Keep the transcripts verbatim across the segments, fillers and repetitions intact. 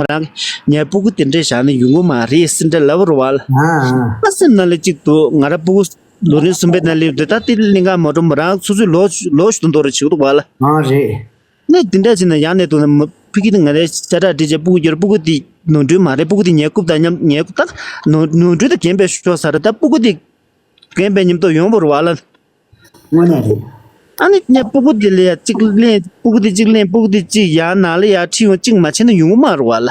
རང་ངའི་སྤུ་གུ་དེ་འདྲས་བཞག་ན་ཡོང་གི་མ་རེད་ཟེར་འདྲ་ལབ་རེད་བ་ལ། ཨ་ཨ། ད་སེམས་ནང་ལ་གཅིག་འདུག་ང་རང་སྤུ་གུ་ལོ་རིམ་གསུམ་པའི་ནང་སླེབས་དུས་ད་དེ་གླིང་ག་མ་འགྲོ་མོ་རང་སོ་སོའི་ལོ་ལོ་ཞིག་ཏུ་འདོར་རེ་བྱེད་འདུག་བ་ལ། ཨ་རེད། ནས་དེ་འདྲ་བྱས་ན་ཡང་ནས་དུ་ནས་ཕ་གི་དེ་ང་རའི་ཤ་ཁྲག་སྒྲིག་བྱས་སྤུ་གུ་སྐྱོར་སྤུ་གུ་དེ་ནོར་འཁྲུལ་མ་རེད། སྤུ་གུ་དེ་ཉལ་རྐུབ་དང་མཉམ་ཉལ་རྐུབ་དང་ནོར་ནོར་འཁྲུལ་དང་རྐྱེན་པས་ཤོར་ས་རེད། ད་སྤུ་གུ་དེ་རྐྱེན་པས་ཉམས་རྟོགས་ཡོང་བ་རེད་བ་ལ། དངོས་གནས་རེད། ཨ་ནི་ངས་སྤུ་གུ་དེ་ལ་ཡ་གཅིག་ལེན་སྤུ་གུ་དེ་གཅིག་ལེན་སྤུ་གུ་དེ་གཅིག་ཡར་ནང་ལ་ཡར་ཁྲིད་ཡོང་གཅིག་མ་བྱས་ན་ཡོང་གི་མ་རེད་བ་ལ།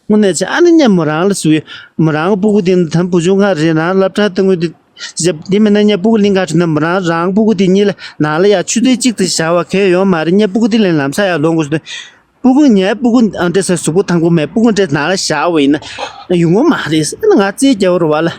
དངོས་གནས་བྱས་ཨ་ནི་ངས་མོ་རང་ལ་ཟུག་ཡོད། མོ་རང་གི་སྤུ་གུ་དེ་ནི་དམ་བུ་ཆུང་ཁ་རེད་ན་སློབ་གྲྭ་ལྟ་དངོས་དེ་ཞབས་དེ་མིན་ན་ངས་སྤུ་གུ་གླིང་ག་བྲིས་ན་མོ་རང་རང་སྤུ་གུ་དེ་གཉིས་ལ་ནང་ལ་ཡར་ཆུ་ཚོད་གཅིག་ཏུ་བཞག་པ་གལ་ཡོད་མ་རེད། ངས་སྤུ་གུ་དེ་ལ་ལམ་སང་ཡར་ལོག་དགོས་སོང་། སྤུ་གུ་ངའི་སྤུ་གུ་ཨ་འདྲས་ཟེར་གཟུགས་པོ་ཐང་པོ་མེད་སྤུ་གུ་འདྲས་ནང་ལ་བཞག་པ་ཡིན་ན་ཡོང་གི་མ་རེད་ཟེར་ང་རྩིས་རྒྱག་པ་རེད་བ་ལ།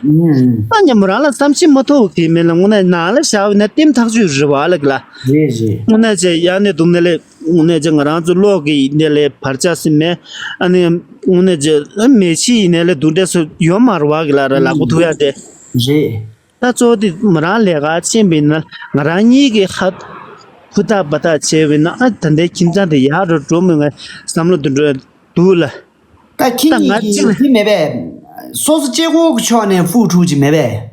ཨ་ཉམ་མོ་རང་ལ་བསམ་ཤེས་མ་ཐོབ་གི་མེད་ལ་དངོས་གནས་ནང་ལ་བཞག་པ་ཡིན་ན་ལྟེམ་ཐག་ཆོད་རེད་བ་ལ་གི་ལ། རེད་རེད། དངོས་གནས་བྱས་ཡ་ནས་དུང་ནས་ལས་དངོས་གནས་བྱས་ང་རང་ཚོ་གློག་གི་ཡིན་ནས་ལས་བར་ཆད་སེ་མེད། ཨ་ནི་དངོས་གནས་བྱས་མེ་ཤི་ཡིན་ནས་ལས་དུང་འདྲས་སུ་ཡོད་མ་རེད་བ་གི་ལ་ར་ལག་པོ་ཐུག་ཡ་དེ། རེད། ད་གཙོ་བོ་དེ་མོ་རང་ལས་ཀ་ཕྱིན་པ་ཡིན་ན་ང་རང་གཉིས་ཀྱི་ཧ་ཧུར་ཐག་འབད་ཐག་བྱས་པ་ཡིན་ན་ཨ་ད་ལྟའི་ཁྱིམ་ཚང་དེ་ཡག་རུ་འགྲོ་མོད་ངའི་བསམ་བློ་དེ་འགྲོ་འདུག་ལ། ད་ཁྱེད་ད་ང་གཉིས་ཀྱིས་གཅིག་ལ་དེ་མེད་པས། སོ་སོ་གཅིག་པོ་གི་ཕྱོགས་ནས་ཧྥུ་ཁྲུ་ཅིག་མེད་པས།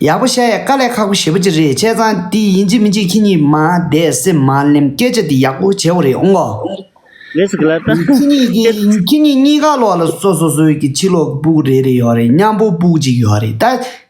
ཡག་པོ་བཤད་ཡ་དཀའ་ལས་ཁག་པོ་ཞེ་པོ་ཅིག་རེད། བྱས་ཙང་དེ་ཡིན་གཅིག་མིན་གཅིག་ཁྱེད་གཉིས་མ་བསྡད་སེམས་མ་ལེམ་སྐད་ཆ་དེ་ཡག་པོ་བྱེད་དགོས་རེད་ཨོང་གོ། རེད་ཟེར་གི་ལ་ད། ཁྱེད་གཉིས་ཀྱི་ཁྱེད་གཉིས་གཉིས་ཀ་ལོག་ལ་སོ་སོ་སོའི་གི་ཕྱི་ལོགས་སྤུ་གུ་རེ་རེ་ཡོད་རེད། མཉམ་པོ་སྤུ་གུ་གཅིག་ཡོད་རེད། ད་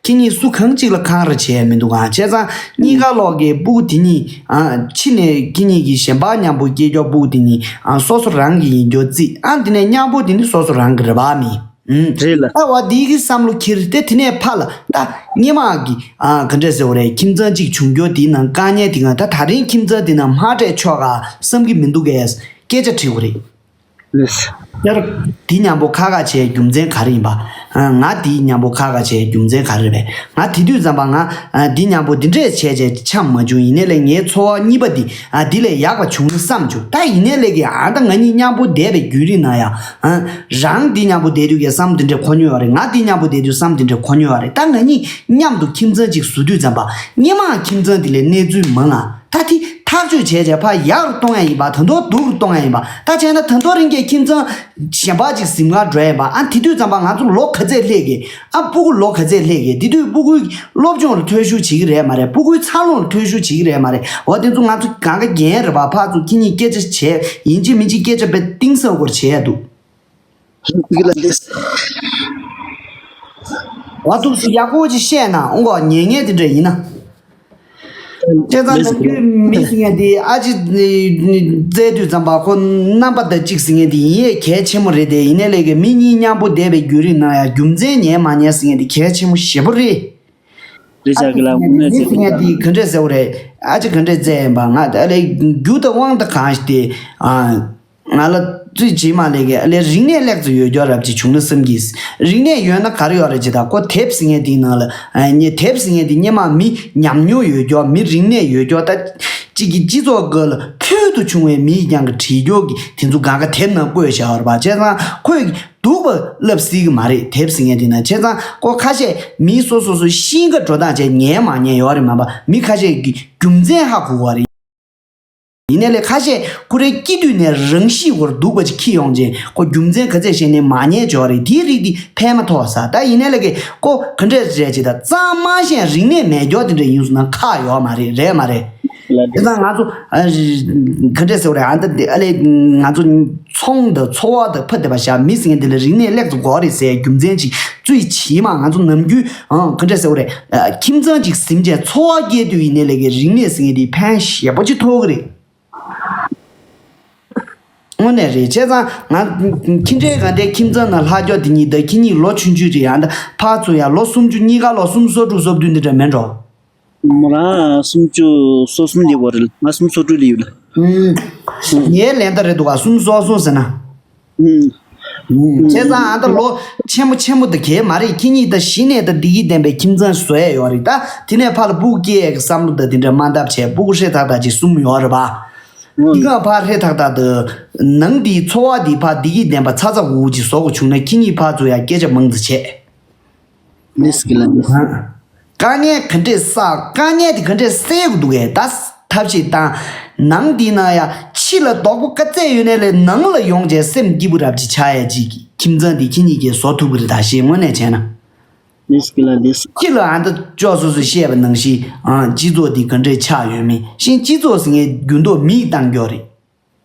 ཁྱེད་གཉིས་སུ་གང་གཅིག་ལ་འཁང་ར་བྱས་མི་འདུག་ག་བྱས་ཙང་གཉིས་ཀ་ལོག་གི་སྤུ་གུ་དེ་གཉིས་ཨ་ཕྱི་ནས་ཁྱེད་གཉིས་ཀྱི་གཞན་པ་མཉམ་པོ་སྐྱེས་སྐྱོ་སྤུ་གུ་དེ་གཉིས་ཨ་སོ་སོ་རང་གི་ཡིན་རྒྱུ་རྩིས་ཨ་དེ་ནས་མཉམ་པོ་དེ་ནི་སོ་སོ་རང་གི་རེད་པ་མི། ཨུམ། རེད་ལ། ཨ་བ་འདི་གི་བསམ་བློ་འཁྱེར་ཏེ་དེ་ནས་ཕར་ལ་ད་སྔོན་མ་གི་ཨ་ག་འདྲས་ཟེར་བ་རེད། ཁྱིམ་ཚང་གཅིག་བྱུང་རྒྱུ་དེ་ནང་དཀའ་ངལ་དེ་ག་ད་ད་རིང་ཁྱིམ་ཚང་དེ་ནང་མ་སྤྲད་ཆོག་ག་བསམ་གི་མི་འདུག་གས་སྐད་ཆ་དྲི་བ་རེད། ལགས། ཡར་འདི་མཉམ་པོ་ཁ་ཁ་བྱས་རྒྱུ་མཚན་ག་རེ་ཡིན་པ། ཨ་ང་འདི་མཉམ་པོ་ཁ་ཁ་བྱས་རྒྱུ་མཚན་ག་རེ་རེད། ང་དེ་དུས་ཙམ་པ་ང་ཨ་འདི་མཉམ་པོ་འདི་འདྲས་བྱས་བྱས་འཆམ་མ་བྱུང་། ཡིན་ནའི་ལས་ངའི་འཚོ་བ་གཉིས་པ་འདི་ཨ་འདི་ལས་ཡག་པ་བྱུང་ན་བསམ་བྱུང་། ད་ཡིན་ནའི་ལས་ཀྱི་ཨ་ད་ང་གཉིས་མཉམ་པོ་བསྡད་པའི་རྒྱུན་རིང་ན་ཡང་ཨ་རང་འདི་མཉམ་པོ་བསྡད་དུས་ཀྱི་བསམ་འདི་འདྲས་གོ་མྱོང་ཡོད་རེད། ང་འདི་མཉམ་པོ་བསྡད་དུས་བསམ་འདི་འདྲས་གོ་མྱོང་ཡོད་རེད། ད་ང་གཉིས་མཉམ་དུ་ཁྱིམ་ཚང་གཅིག་བཟོ་དུས་ཙམ་པ་སྔོན་མ་ཁྱིམ་ཚང་འདི་ལས་གནས་ཚུལ་མང་ང་། ད་དེ་ཐག་གཅོད་བྱས་བྱས་ཕར་ཡག་རུ་གཏོང་ཡ་ཡིན་པ། ད་མདོར་སྡུག་རུ་གཏོང་ཡ་ཡིན་པ། ད་བྱས་ན་ད་མདོ་རིང་གའི་ཁྱིམ་ཚང་གཞན་པ་ཅིག་གཟིམ་ག་འགྲོ་ཡ་ཡིན་པ། ཨ་དེ་དུས་ཙམ་པ་ང་ཚོ་ལོ་ག་ཚད་སླེབས་གི། ཨ་སྤུ་གུ་ལོ་ག་ཚད་སླེབས་གི། དེ་དུས་སྤུ་གུའི་སློབ་སྦྱོང་ལ་ཐོལ་ཤུགས་བྱེད་ཀྱི་རེད་མ་རེད། སྤུ་གུའི་འཚར་ལོངས་ལ་ཐོལ་ཤུགས་བྱེད་ཀྱི་རེད་མ་རེད། འོ་དེ་ཚོ་ང་ཚོ་གང་ག་རྒན་རེད་པ། ཕར་ཚུར་ཁྱེད་གཉིས་སྐད་ཆ་བྱས་ཡིན་གཅིག་མིན་གཅིག་སྐད་ཆ་དཔེ་གཏིང་ཟབ་སྐོར་བྱས་ཡ་འདུག་ལགས་ལགས། བ་ཐུག་སུ་ཡག་པོ་ཅིག་བཤད་ན་ཨོང་གོ་ཉན་ངེས་དེ་འདྲ་ཡིན་ན། བྱས་ཙང་ནམ་རྒྱུན་མི་ཟེར་མཁན་དེ་ཨ་ཅེ་བཙལ་དུས་ཙམ་པ་ཁོ་རྣམ་པ་དང་གཅིག་ཟེར་མཁན་དེ་ཡིན་ཡས་གལ་ཆེན་པོ་རེད་དེ། ཡིན་ནའི་ལས་ཀའི་མི་གཉིས་མཉམ་པོ་བསྡད་པའི་རྒྱུན་རིང་ན་ཡང་རྒྱུ་མཚན་ཉན་མ་ཉན་ཟེར་མཁན་དེ་གལ་ཆེན་པོ་ཞེ་པོ་རེད། རེད་ཨ་ཅག་གི་ཅེ་ལ་ཟེར་དངོས་གནས་མཁན་དེ་མི་ཟེར་མཁན་དེ་ག་འདྲས་ཟེར་བ་རེད། ཨ་ཅེ་ག་འདྲས་བཙལ་ཡིན་པ་ང་ཨ་ལས་རྒྱུ་དང་དབང་དང་གང་ཞིག་དེ་ཨ། ང་ལ་རྩིས་བྱེད་མ་ལས་ཀྱི་ཨ་ལས་རིག་གནས་ལེགས་ཙམ་ཡོད་རྒྱུ་རབ་ཅིག་བྱུང་ན་བསམ་གྱིས། རིག་གནས་ཡོད་ན་ག་རེ་ཡོད་རེད་ཅེ་ད་ཁོ་དེབ་ཟེར་མཁན་དེའི་ནང་ལ་ཨ་ནི་དེབ་ཟེར་མཁན་དེ་སྔོན་མ་མི་ཉམས་མྱོང་ཡོད་རྒྱུ་མི་རིག་གནས་ཡོད་རྒྱུ་ད་གཅིག་གི་སྤྱི་ཚོགས་སྐོར་ལ་ཕུལ་དུ་བྱུང་བའི་མིའི་རྐྱང་གི་བྲིས་རྒྱུ་གི་དེ་ཚོ་གང་ག་དེབ་ནང་བཀོད་བཞག་པ་རེད་པ། བྱས་ཙང་ཁོས་སྡུག་པ་ལབ་སྲིད་གི་མ་རེད། དེབ་ཟེར་མཁན་དེ་ན་བྱས་ཙང་ཁོ་ཁ་ཤས་མི་སོ་སོ་སོ་ཤིང་ཁ་འགྲོ་སྟངས་བྱས་ཉན་མ་ཉན་ཡོད་རེད་མ་པ་མི་ཁ་ཤས་ཀྱི་རྒྱུ་མཚན་ཧ་གོ་བ་རེད། ཡིན་ནའི་ལས་ཁ་ཤས་ཁོ་རའི་སྐྱེ་དུས་ནས་རང་གཤིས་སྐོར་སྡུག་པ་ཅིག་འཁྱེར་ཡོང་ཅིང་ཁོ་རྒྱུ་མཚན་ག་ཚད་བཤད་ནའི་མ་ཉན་ཅོག་རེད། དེའི་རིགས་འདི་ཕན་མ་ཐོགས་ས། ད་ཡིན་ནའི་ལས་ཀྱི་ཁོ་ག་འདྲས་རེད་ཅེ་ད་གཙང་མ་བཤད་རིག་གནས་མེད་ཀྱོག་དེ་འདྲ་ཡིན་སོང་ན་ཁག་ཡོད་མ་རེད། རེད་མ་རེད། ལགས་དེ་ཙང་ང་ཚོ་ཨ་ག་འདྲས་ཟེར་བ་རེད། ཨ་ད་དེ་ཨ་ལས་ང་ཚོ་ཚོང་དང་འཚོ་བ་དང་ཕ་དེ་པ་བཞག་མི་ཟེར་མཁན་དེ་ལ་རིག་གནས་ལེགས་ཙམ་དགོས་རེད་ཟེར་རྒྱུ་མཚན་ཅིག་རྩོད་བྱེད་མ་ང་ཚོ་ནམ་རྒྱུན་ཨང་ག་འདྲས་ཟེར་བ་རེད། ཁྱིམ་ཚང་གཅིག་ཟིན་བྱས་འཚོ་བ་སྐྱེལ་དུས་ཡིན་ནའི་ལས་ཀྱི་རིག་གནས་ཟེར་མཁན་དེ་ཕན་ཞེ་པོ་ཅིག་ཐོགས་ཀྱི་རེད། དངོས་གནས་རེད། བྱས་ཙང་ང་ཁྱི་འདྲའི་ག་འདྲའི་ཁྱིམ་ཚང་ནང་ལྷག་རྒྱུ་དེ་གཉིས་དང་ཁྱེད་གཉིས་ལོ་ཆུང་ཆུང་རེད། ཡང་ད་ཕར་ཚུར་ཡང་ལོ་སུམ་ཅུ་གཉིས་ཀ་ལོ་སུམ་སོ་དྲུག་སོ་བདུན་འདི་འདྲ་མེད་འགྲོ། མོ་རང་སུམ་ཅུ་སོ་གསུམ་ལི་བ་རེད། ང་སུམ་སོ་དྲུག་ལི་ཡོད་ལ། ངའི་ལན་ད་རེད་འདུག་ག་སུམ་སོ་གསུམ་ཟེར་ན། བྱས་ཙང་ཨ་ད་ལོ་ཆེན་པོ་ཆེན་པོ་ད་གས་མ་རེད། ཁྱེད་གཉིས་ད་གཞི་ནས་ད་བདེ་སྐྱིད་ལྡན་པའི་ཁྱིམ་ཚང་བཟོ་ཡས་ཡོད་རེད། ད་དེ་ནས་ཕར་ལ་སྤུ་གུ་སྐྱེ་ཡས་ཀྱི་བསམ་བློ་ད་དེ་འདྲ་མ་འདབ་བྱས་སྤུ་གུ་ཧྲེ་ཐག་ཐག་ཅིག་གསུམ་ཡོད་རེད་པ། འདི་ག་ཕར་ཧྲེ་ཐག་ཐག་ད་ནང་དེའི་འཚོ་བ་འདི་ཕར་བདེ་སྐྱིད་ལྡན་པ་ཚ་ཚ་འུར་འུར་ཅིག་བཟོ་དགོས་བྱུང་ན་ཁྱེད་གཉིས་ཕར་ཚུར་ཡ་སྐད་ཆ་མང་ཙམ་བྱས། ནིས་ཀི་ལ་ནིས། དཀའ་ངལ་ག་འདྲས་བསགས། དཀའ་ངལ་དེ་ག་འདྲས་སེལ་དགོས་འདུག་གས། ད་ ཐབས་ཤེས་བཏང་། ནང་འདི་ན་ཡ་ཕྱི་ལ་རྡོག་པོ་ཀ་རྩེད་ཡོད་ནས་ལས་ནང་ལ་ཡོང་བྱས་སེམས་སྐྱིད་པོ་རབ་ཅིག་ཆགས་ཡ་ཅིག་གི་ཁྱིམ་ཚང་འདི་ཁྱེད་གཉིས་ཀྱིས་བཟོ་ཐུབ་ཀྱི་རེད་ད་ཞེས་དངོས་གནས་བྱས་ན། ལིས་ཀི་ལ་ལིས། ཕྱི་ལ་ཨ་ད་ཅོག་སོ་སོས་བཤད་པ་ནང་བཞིན་ཨ་སྤྱི་ཚོགས་འདི་ག་འདྲས་ཆགས་ཡོད་མེད་ཤེས། སྤྱི་ཚོགས་ཟེར་མཁན་འགྱུར་ལྡོག་མིས་བཏང་རྒྱུ་རེད།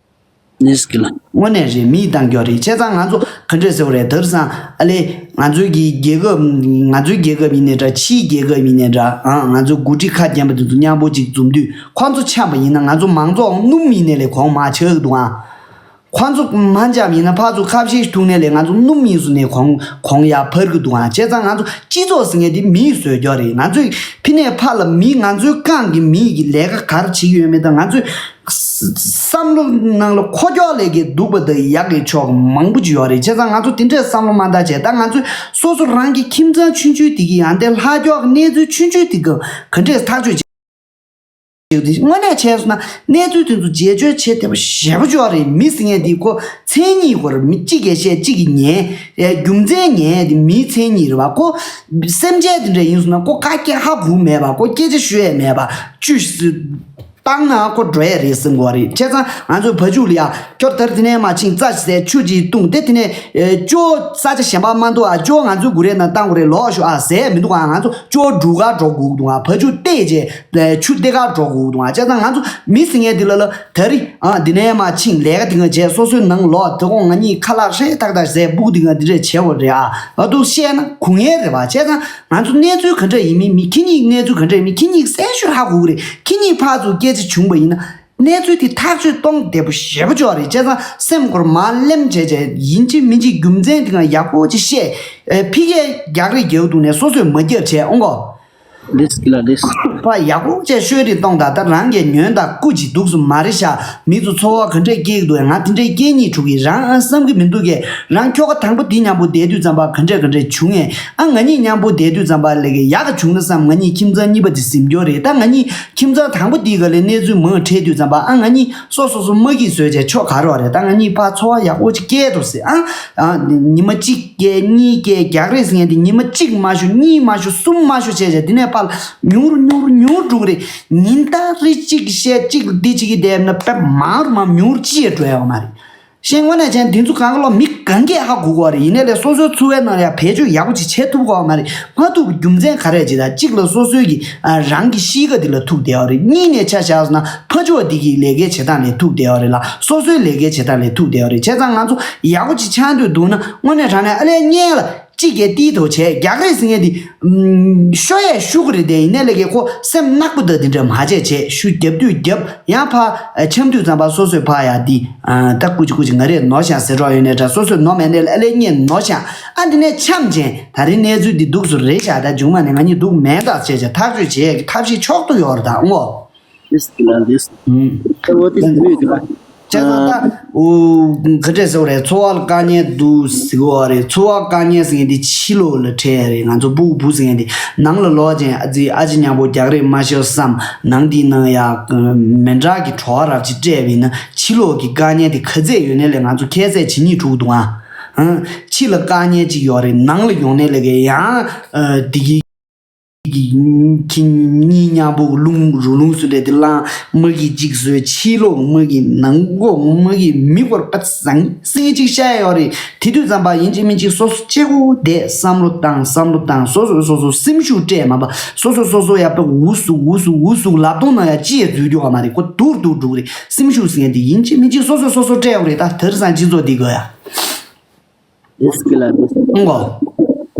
ལིས་ཀི་ལ། དངོས་གནས་རེད་མིས་བཏང་རྒྱུ་རེད། བྱས་ཙང་ང་ཚོ་ག་འདྲས་ཟེར་བ་རེད་དེང་སང་ཨ་ལེ། ང་ཚོའི་གི་རྒྱལ་ཁབ་ང་ཚོའི་རྒྱལ་ཁབ་ཡིན་ནའི་འདྲ་ཕྱིའི་རྒྱལ་ཁབ་ཡིན་ནའི་འདྲ་ཨ་ང་ཚོའི་འགོ་ཁྲིད་ཁ་རྒྱན་པ་དེ་ཚོ་མཉམ་པོ་ཅིག་འཛོམས་དུས་ཁོང་ཚོ་འཆམ་པ་ཡིན་ན་ང་ཚོ་མང་ཚོགས་སྣུམ་ཡིན་ནའི་ལས་གོང་མར་ཆག་གི་འདུག་ཨ། ཁོང་ཚོ་མ་འཇམ་ཡིན་ན་ཕར་ཚུར་ཁ་བཤད་ཐུག་ནས་ལས་ང་ཚོ་སྣུམ་ཡིན་སུ་ནས་གོང་གོང་ཡར་འཕར་གི་འདུག་ཨ། བྱས་ཙང་ང་ཚོ་སྤྱི་ཚོགས་ཟེར་མཁན་དེ་མིས་བཟོས་རྒྱུ་རེད། ང་ཚོས་ཕི་ནས་ཕར་ལ་མི་ང་ཚོའི་རྐང་གི་མི་གི་ལས་ཀ་ག་རེ་བྱེད་ཀྱི་ཡོད་མེད་དང་ང་ཚོས་བསམ་བློ་ནང་ལ་འཁོར་རྒྱུ་ལས་ཀྱི་སྡུག་པ་དང་ཡག་གི་ཕྱོགས་མང་པོ་ཅིག་ཡོད་རེད། བྱས་ཙང་ང་ཚོ་དེ་འདྲས་བསམ་བློ་མ་བཏང་བྱས་ད་ང་ཚོས་སོ་སོ་རང་གི་ཁྱིམ་ཚང་ཆུང་ཆུང་དེ་གི་ཡང་དེ་ལྷག་རྒྱུ་གི་གནས་ཚུལ་ཆུང་ཆུང་དེ་གི་ག་འདྲས་ཐག་གཅོད་བྱེད། དངོས་གནས་བྱས་སོང་ན་གནས་ཚུལ་དེ་ཚོ་བརྗེད་སྤྱོད་བྱེད་ཐུབ་པ་ཞེ་པོ་ཅིག་ཡོད་རེད། མི་ཟེར་མཁན་དེ་ཁོ་མཚན་ཉིད་ཁོ་རེད། མི་གཅིག་གིས་བཤད་གཅིག་གིས་ཉན། རྒྱུ་མཚན་ཉན་དེ་མིའི་མཚན་ཉིད་རེད་བ། ཁོ་སེམས་ཅན་དེ་འདྲ་ཡིན་སོང་ན་ཁོ་ཁ་སྐད་ཧ་གོ་མེད་པ། ཁོ་སྐད་ཆ་ཤོད་ཡས་མེད་པ། བཅུ་བཏང་ན་ཁོ་འགྲོ་ཡས་རེད་བསམ་གྱི་ཡོད་རེད། བྱས་ཙང་ང་ཚོའི་བ་ཕྱུགས་ལ་ཡ་ཁྱོད་དེར་དེ་ནས་མར་ཕྱིན་རྩྭ་ཞིག་ཟས་ཆུ་ཅིག་བཏུང་སྟེ་དེ་ནས་ཨེ་ཅོ་ས་ཆ་གཞན་པ་མ་འདུག་ཨ། ཅོ་ང་ཚོའི་གུ་རེ་ནང་བཏང་དགོས་རེད་ལོག་ཤོག་ཨ་ཟས་མི་འདུག་ཨ། ང་ཚོ་ཅོ་འབྲུ་གར་འགྲོ་དགོས་འདུག་ཨ། བ་ཕྱུགས་བལྟས་རྗེས་ཆུ་སྟེ་གར་འགྲོ་དགོས་འདུག་ཨ། བྱས་ཙང་ང་ཚོ་མི་ཟེར་མཁན་འདི་ལ་ལ་ད་རེས་ཨ་འདི་ནས་མར་ཕྱིན་ལས་ཀ་དེ་ག་བྱས་སོ་སོའི་ནང་ལོག་དེ་གོང་ང་གཉིས་ཁ་ལག་ཧྲེ་ཐག་ཐག་ཟས་སྤུ་གུ་དེ་ག་འདི་འདྲས་བྱས་པ་རེད་ཨ། ཨ་འདུག་བཤད་ན་གོ་ངེས་རེད་བ། བྱས་ཙང་ང་ཚོ་གནས་ཚུལ་ག་འདྲ་ཡིན་མིན་མི་ཁྱེད་གཉིས་གནས་ཚུལ་ག་འདྲ་ཡིན་མིན་ཁྱེད་གཉིས་གསལ་ཤོས་ཧ་གོ་གི་རེད། ཁྱེད་གཉིས་ཕར་ཚུར་སྐད་ཆ་བྱུང་བ་ཡིན་ན། གནས་ཚུལ་དེ་ཐག་གཅོད་གཏོང་བདེ་པོ་ཞེ་པོ་ཅིག་ཡོད་རེད། བྱས་ཙང་སེམས་ཁོར་མར་ལེམ་བྱས་བྱས་ཡིན་གཅིག་མིན་གཅིག་རྒྱུ་མཚན་དེ་ག་ཡག་པོ་ཅིག་བཤད། ཨེ་ཕི་གས་རྒྱག་རེས་རྒྱག་འདུག་ནས་སོ་སོས་མ་རྒྱབ་བྱས་ཨོང་གོ། ལིས་ཀི་ལ་ལིས། ཕ་ཡག་པོ་བྱས་ཤོད་རེས་གཏོང་དང་ད་རང་གས་ཉོན་དང་སྐུ་ཅིག་འདུག་སུ་མ་རེད་ཤག་མི་ཚོ་འཚོ་བ་ག་འདྲས་སྐྱེལ་གི་འདུག་ང་དེ་འདྲས་སྐྱེལ་སྙིང་བྲོ་གི་རང་ཨ་བསམ་གི་མི་འདུག་གས། རང་ཁྱོ་ག་དང་པོ་དེ་མཉམ་པོ་བསྡད་དུས་ཙམ་པ་ག་འདྲས་ག་འདྲས་བྱུང་ངས་ཨ་ང་གཉིས་མཉམ་པོ་བསྡད་དུས་ཙམ་པ་ལས་གས་ཡག་ག་བྱུང་ན་བསམ། ང་གཉིས་ཁྱིམ་ཚང་གཉིས་པ་དེ་ཟིན་རྒྱུ་རེད། ད་ང་གཉིས་ཁྱིམ་ཚང་དང་པོ་དེའི་ག་ལས་གནས་ཚུལ་མང་འཕྲད་དུས་ཙམ་པ་ཨ་ང་གཉིས་སོ་སོ་སོ་མ་གིས་བཟོས་བྱས་ཆོ་ག་རོགས་རེད། ད་ང་གཉིས་ཕར་འཚོ་བ་ཡག་པོ་ཅིག་སྐྱེལ་ཐུབ་སྲིད་ཨ། ཨ་ཉི་མ་གཅིག་སྐྱེལ་གཉིས་སྐྱེལ་རྒྱག་རེས་ཟེར་མཁན་དེ་ཉི་མ་གཅིག་མ་ཞུ་གཉིས་མ་ཞུ་གསུམ་མ་ཞུ་བྱས་བྱས་དེ་ནས་ཕར་ཉུང་རུ་ཉུང་རུ་ཉུང་རུ་འགྲོ་གི་རེད། ཉིན་ལྟར་རེ་གཅིག་བཤད་གཅིག་འདི་གཅིག་གི་བསྡད་ན་དཔེ་མང་རུ་མང་ཉུང་རུ་ཅི་ཡང་འགྲོ་ཡ་ཡོད་མ་རེད། ཤེས་དངོས་གནས་བྱས་ན་འདི་ཚོ་གང་ག་ལོ་མི་གང་གས་ཧ་གོ་གོ་རེད། ཡིན་ནའི་ལས་སོ་སོའི་འཚོ་བའི་ནང་ཡང་བེད་སྤྱོད་ཡག་པོ་ཅིག་བྱེད་ཐུབ་གོ་མ་རེད། མ་ཐུབ་རྒྱུ་མཚན་ག་རེ་ཅིག་ད་གཅིག་ལ་སོ་སོའི་གི་ཨ་རང་གི་གཤིས་ཀ་འདི་ལ་ཐུག་བསྡད་ཡོད་རེད། གཉིས་ནས་ཆ་བཞག་སོང་ན་ཕ་ཕྱོགས་འདི་གི་ལས་ཀའི་བྱེད་སྟངས་ལས་ཐུག་བསྡད་ཡོད་རེད་ལ་སོ་སོའི་ལས་ཀའི་བྱེད་སྟངས་ལས་ཐུག་བསྡད་ཡོད་རེད། བྱས་ཙང་ང་ཚོ་ཡག་པོ་ཅིག་ཆགས་འདོད་འདུག་ན་དངོས་གནས་དྲང་གནས་ཨ་ལས་གཉེན་ལ། གཅིག་གིས་ཏིས་ཐོ་བྱས་རྒྱག་རེས་ཟེར་མཁན་དེ། ཤོ་ཡས་ཤུ་གུ་རེད་དེ་ཡིན་ནའི་ལས་ཀའི་ཁོ་སེམས་ནག་པོ་དང་དེ་འདྲ་མ་བྱས་བྱས་ཤུ་རྒྱབ་དུས་རྒྱབ་ཡང་ཕ་འཆམ་དུས་ཙམ་པ་སོ་སོས་ཕ་ཡ་དེ་ད་ཀུ་ཅི་ཀུ་ཅི་ང་རས་ནོར་ཤག་ཟེར་རོགས་ཡོད་ནའི་འདྲ་སོ་སོས་ནོར་མེད་ནའི་ཨ་ལས་ངས་ནོར་ཤག་ཨ་འདི་ནས་འཆམ་བྱས་ད་རིང་གནས་ཚུལ་འདི་འདུག་སུ་རེད་ཤག་ད་མཇུག་མ་ནས་ང་གཉིས་འདུག་མེད་ད་བྱས་བྱས་ཐག་གཅོད་བྱས་ཀྱི་ཐབས་ཤེས་ཕྱོགས་བསྡུ་ཡོད་རེད་ད་ཨོ། ལིས་ཀི་ལ་ལིས། ཨུམ། ཨེ་འོ་དེ་ཟེར་གྱི་ལ། བྱས་ཙང་ད། ཨོ། ག་འདྲས་ཟེར་བ་རེད། འཚོ་བ་ལ་དཀའ་ངལ་འདུག་ཟེར་གྱི་བ་རེད། འཚོ་བ་དཀའ་ངལ་ཟེར་མཁན་དེ་ཕྱི་ལོགས་ལ་འཕྲད་ཡ་རེད། ང་ཚོ་སྤུ་གུ་བུ་ཟེར་མཁན་དེ་ནང་ལ་ལོག་ཅན་ཨ་ཙི་ཨ་ཅེ་མཉམ་པོ་རྒྱག་རེས་མ་ཤོར་བསམ། ནང་དེའི་ནང་ཡ། མི་འདྲ་གི་བྲོ་བ་རབ་ཅིག་སྤྲད་པ་ཡིན་ན་ཕྱི་ལོགས་ཀྱི་དཀའ་ངལ་དེ་ག་ཚད་ཡོད་ནའི་ལས་ང་ཚོ་ཁྱད་བསད་བྱེད་སྙིང་འདོད་ཀྱི་འདུག་ཨ། ཨང་། ཕྱི་ལ་དཀའ་ངལ་ཅིག་ཡོད་རེད། ནང་ལ་ཡོང་ནའི་ལས་ཀའི་ཡང་། ཨ། འདི་གི་གི་ཁྱི་གཉིས་མཉམ་པོ་རླུང་རུ་ལུང་སུ་ལས་དེ་བླངས་མ་གི་གཅིག་བཟོས་ཕྱི་ལོགས་མ་གི་ནང་ལོགས་མ་གི་མི་སྐོར་པ་ཟང་ཟིང་གཅིག་བཤད་ཡོད་རེད། དེ་དུས་ཙམ་པ་ཡིན་གཅིག་མིན་གཅིག་སོ་སོ་གཅིག་པུ་བསྡད་བསམ་བློ་བཏང་བསམ་བློ་བཏང་སོ་སོ་སོ་སོ་སེམས་ཤུགས་སྤྲད་མ་པ་སོ་སོ་སོ་སོ་ཡ་པ་འུ་སུ་འུ་སུ་འུ་སུ་ལབ་སྟོང་ན་ཡ་ཅི་ཡ་འཛུལ་རྒྱུ་ཡོད་མ་རེད། ཁོ་སྡུག་སྡུག་འགྲོ་གི་རེད། སེམས་ཤུགས་ཟིན་ཡ་དེ་ཡིན་གཅིག་མིན་གཅིག་སོ་སོ་སོ་སོ་སྤྲད་ཡོད་རེད། ད་དེར་སང་སྤྱི་ཚོགས་འདི་དགོས་ཡ། ཨིས་ཀི་ལ་ཨིས། ཨང་གོ།